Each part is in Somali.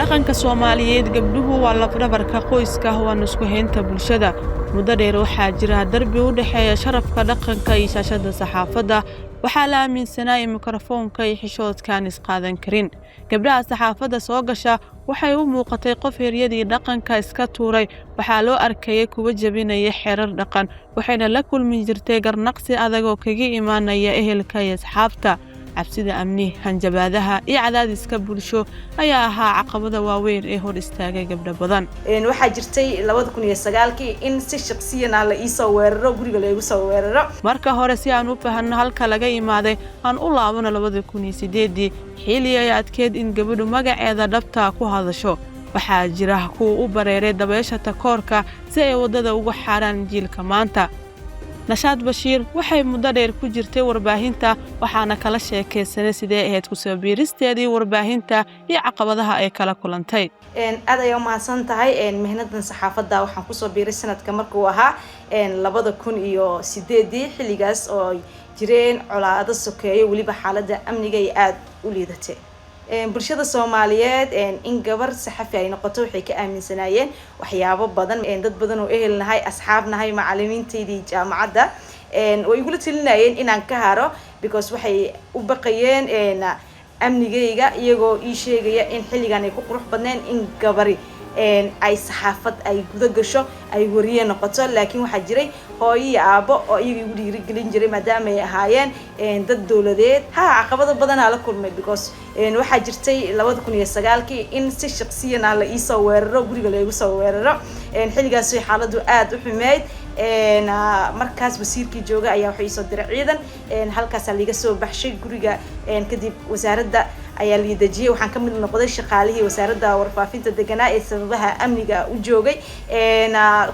Dhaqanka Soomaaliyeed, gabdhuhu waa lafdhabarka qoyska, waana isku haynta bulshada. Muddo dheer waxaa jira darbi u dhexeeya sharafka dhaqanka iyo shaashadda saxaafadda. Waxaa la aaminsanaa in mikrofoonka iyo xishoodka aan isqaadan karin. Gabdhaha saxaafadda soo gasha waxay u muuqatay qof heryadii dhaqanka iska tuuray. Waxaa loo arkayay kuwa jebinaya xeerar dhaqan, waxayna la kulmi jirtay garnaqsi adag oo kaga imaanaya ehelka iyo asxaabta. Cabsida amni, hanjabaadaha iyo cadaadiska bulsho ayaa ahaa caqabada waaweyn ee hor istaagay gabdho badan. Waxaa jirtay 2009-kii in si shaqsiyan ah la iisoo weeraro, guriga laygu soo weeraro. Marka hore, si aan u fahanno halka laga imaaday, aan u laabano 2008-dii, xilli ay adkeed in gabadhu magaceeda dhabta ku hadasho. Waxaa jira kuwa u bareeray dabeesha takoorka si ay waddada uga xaaraan jiilka maanta. Nashaad Bashiir waxay muddo dheer ku jirtay warbaahinta, waxaana kala sheekaysanay sidee ahayd kusoo biiristeedii warbaahinta iyo caqabadaha ay kala kulantay. Aad ayaa umahadsan tahay. Mihnadan saxaafadda waxaan kusoo biiray sanadka markuu ahaa 2008-dii, xilligaas oo jireen colaado sokeeyo, weliba xaaladda amniga ay aada u liidatay. Bulshada Soomaaliyeed in gabar saxafi ay noqoto waxay ka aaminsanaayeen waxyaabo badan. Dad badan oo ehelnahay, asxaabnahay, macalimiintaydii jaamacadda way igula talinayeen inaan ka haro, because waxay u baqayeen amnigayga, iyagoo ii sheegaya in xilligan ay ku qurux badneen in gabari ay saxaafad ay guda gasho, ay wariye noqoto. Laakiin waxaa jiray hooyo iyo aabo oo iyaga igu dhiirigelin jiray, maadaama ay ahaayeen dad dowladeed. Ha, caqabado badanaa la kulmay, because waxaa jirtay 2009-kii in si shaqsiyan ah la iisoo weeraro, guriga laygu soo weeraro. Xilligaas xaaladu aada u xumeyd. Markaas wasiirkii jooga ayaa wuxuu iisoo diray ciidan, halkaasaa liiga soo baxshay guriga. Kadib wasaaradda ayaa lii dejiyay. Waxaan ka mid noqday shaqaalihii Wasaaradda Warfaafinta deganaa ee sababaha amniga u joogay.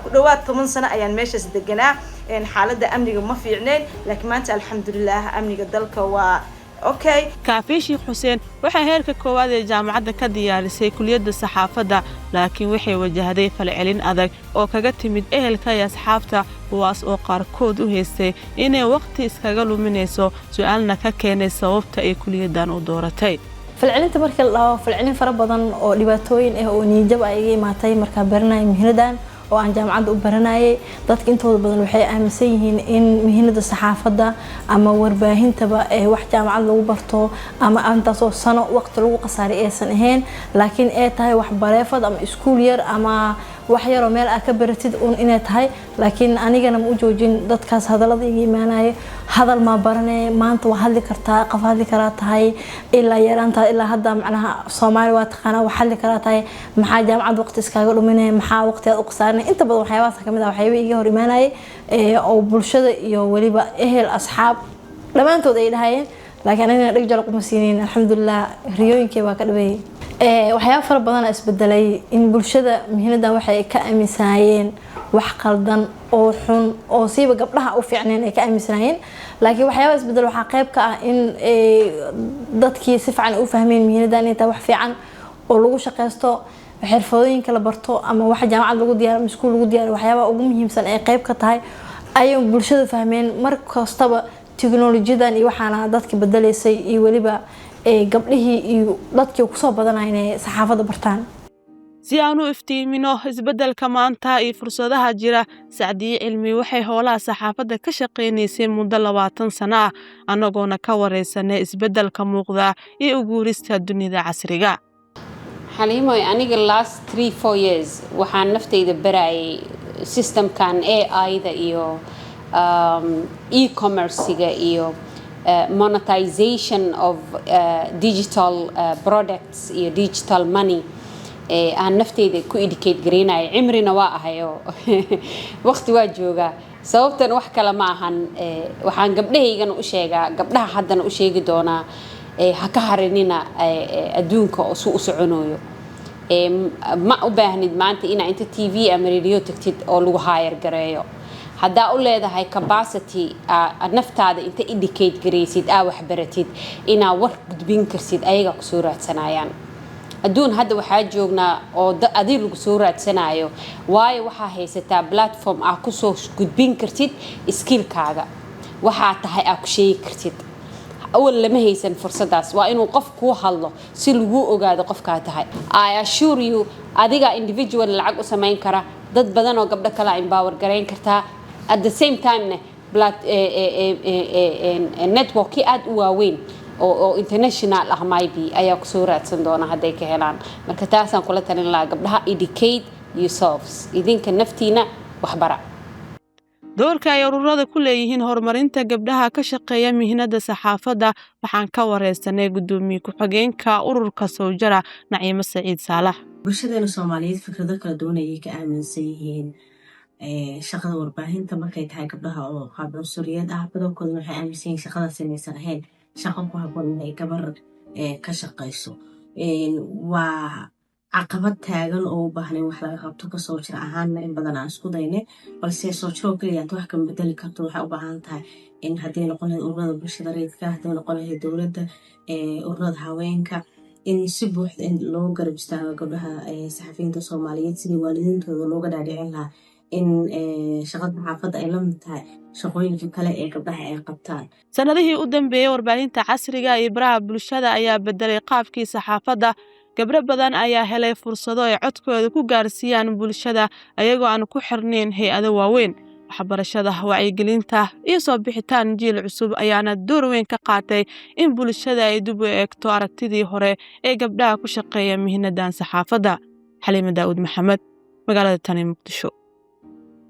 Ku dhawaad 10 sano ayaan meeshaas deganaa. Xaaladda amniga ma fiicneen, laakiin maanta, alxamdulilah, amniga dalka waa okay. Kaafiye Sheekh Xuseen waxay heerka koowaad ee jaamacadda ka diyaarisay kuliyadda saxaafadda, laakiin waxay wajahday falcelin adag oo kaga timid ehelka iyo asxaabta, kuwaas oo qaarkood u haystay inay wakhti iskaga luminayso, su-aalna ka keenay sababta ay kuliyaddan u dooratay. Falcelinta markii la dhaho, falcelin fara badan oo dhibaatooyin ah oo niyadjab ah iga imaatay markaa baranaya mihnadan oo aan jaamacadda u baranayay. Dadka intooda badan waxay aaminsan yihiin in mihnada saxaafadda ama warbaahintaba ee wax jaamacad lagu barto ama intaasoo sano waqti lagu khasaaray aysan ahayn, laakiin ay tahay wax bareefad ama iskuul yar ama wax yaroo meel aa ka baratid un inay tahay. Laakiin anigana ma u joojin dadkaas hadallada iga imaanaya. Hadal maa baranee? Maanta waa hadli kartaa, qof hadli karaa tahay, ilaa yaraantaa ilaa hadda macnaha Soomaali waa taqaanaa, wax hadli karaa tahay. Maxaa jaamacad waqti iskaaga dhuminaya? Maxaa waqti aad u khasaarinaya? Inta badan waxyaabahaas kamid ah waxyaaba iga hor imaanayay oo bulshada iyo weliba ehel, asxaab, dhammaantood ay dhahayeen, laakiin anigana dheg jalaq uma siinin. Alxamdulilah, riyooyinkii baa ka dhabeeyay. Waxyaaba fara badan isbedelay in bulshada mihnadan waxay ka aaminsanaayeen wax qaldan oo xun oo siiba gabdhaha u fiicneen ay ka aaminsanaayeen. Laakiin waxyaaba isbedel waxaa qayb ka ah in dadkii si fiican u fahmeen mihnadan inay tahay wax fiican oo lagu shaqeysto, xirfadooyinka la barto ama wax jaamacad lagu diyaaro ama iskuul lagu diyaariyo, waxyaabaha ugu muhiimsan ay qayb ka tahay ayay bulshada fahmeen. Mar kastaba tiknolojiyadan iyo waxaana dadka bedeleysay iyo weliba gabdhihii iyo dadkii kusoo badanaya inay saxaafadda bartaan. Si aan u iftiimino isbeddelka maanta iyo fursadaha jira, Sacdiye Cilmi waxay howlaha saxaafadda ka shaqaynaysay muddo 20 sano ah, annagoona ka wareysanay isbeddelka muuqda iyo u guurista dunida casriga. Xaliimoy, aniga last 3-4 years waxaan naftayda barayay systemkan AI-da iyo e-commerce-ga iyo monetization of digital products iyo digital money aan nafteyda ku educate garaynaya. Cimrina waa ahayo, waqti waa joogaa. Sababtan wax kale ma ahan, waxaan gabdhahaygana u sheegaa, gabdhaha haddana u sheegi doonaa, ha ka harinina adduunka oo su u soconayo. Ma u baahnid maanta inaa inta TV ama radio tagtid oo lagu hire gareeyo. Haddaa u leedahay capacity, naftaada inta educate garaysid, aa waxbaratid, inaa war gudbin karsid, ayagaa kusoo raadsanayaan. Adduun hadda waxaa joognaa oo adig lagu soo raadsanayo, waayo waxaa haysataa platform aa kusoo gudbin kartid skillkaaga, waxaa tahay aa ku sheegi kartid. Awal lama haysan fursadaas. Waa inuu qof kuu hadlo si laguu ogaado qofkaa tahay. I assure you, adiga individual lacag u samayn kara, dad badan oo gabdho kale empower garayn kartaa. At the same time networki aad u waaweyn oo international ah maybe ayaa kusoo raadsan doona hadday ka helaan. Marka taasaan kula talin lahaa gabdhaha: educate yourselves, idinka naftiina waxbara. Doorka ay ururada ku leeyihiin horumarinta gabdhaha ka shaqeeya mihnada saxaafadda waxaan ka wareysanay guddoomiye ku-xigeenka ururka Sowjara, Naciimo Saciid Saalax. Bulshadeena Soomaaliyeed fikrado kala duwan ayay ka aaminsan yihiin shaqada warbaahinta markay tahay gabdhaha, oo qaab cunsuriyeed ah. Badankooda waxay aaminsan yihiin shaqadaas inaysan ahayn shaqo ku haboon inay gabar ka shaqayso. Waa caqabad taagan oo u baahan in wax laga qabto. Kasoo jir ahaana in badan aan isku dayne, balse soo jiroo keliya wax kama bedeli karto. Waxay u baahan tahay in hadday noqon lahayd ururada bulshada rayidka, hadday noqon lahayd dowladda, ururada haweenka, in si buuxda in loo garab istaago gabdhaha saxafiyiinta Soomaaliyeed, sidii waalidiintooda looga dhaadhicin lahaa in shaqada saxaafadda ay la mid tahay shaqooyinka kale ee gabdhaha ay qabtaan. Sannadihii u dambeeyey, warbaahinta casriga iyo baraha bulshada ayaa bedelay qaabkii saxaafadda. Gabdho badan ayaa helay fursado ay codkooda ku gaarsiiyaan bulshada, ayagoo aan ku xirnayn hay'ado waaweyn. Waxbarashada, wacyigelinta iyo soo bixitaan jiil cusub ayaana door weyn ka qaatay in bulshada ay dib u eegto aragtidii hore ee gabdhaha ku shaqeeya mihnadan saxaafadda. Xaliima Daa'uud Maxamed, magaalada tani Muqdisho.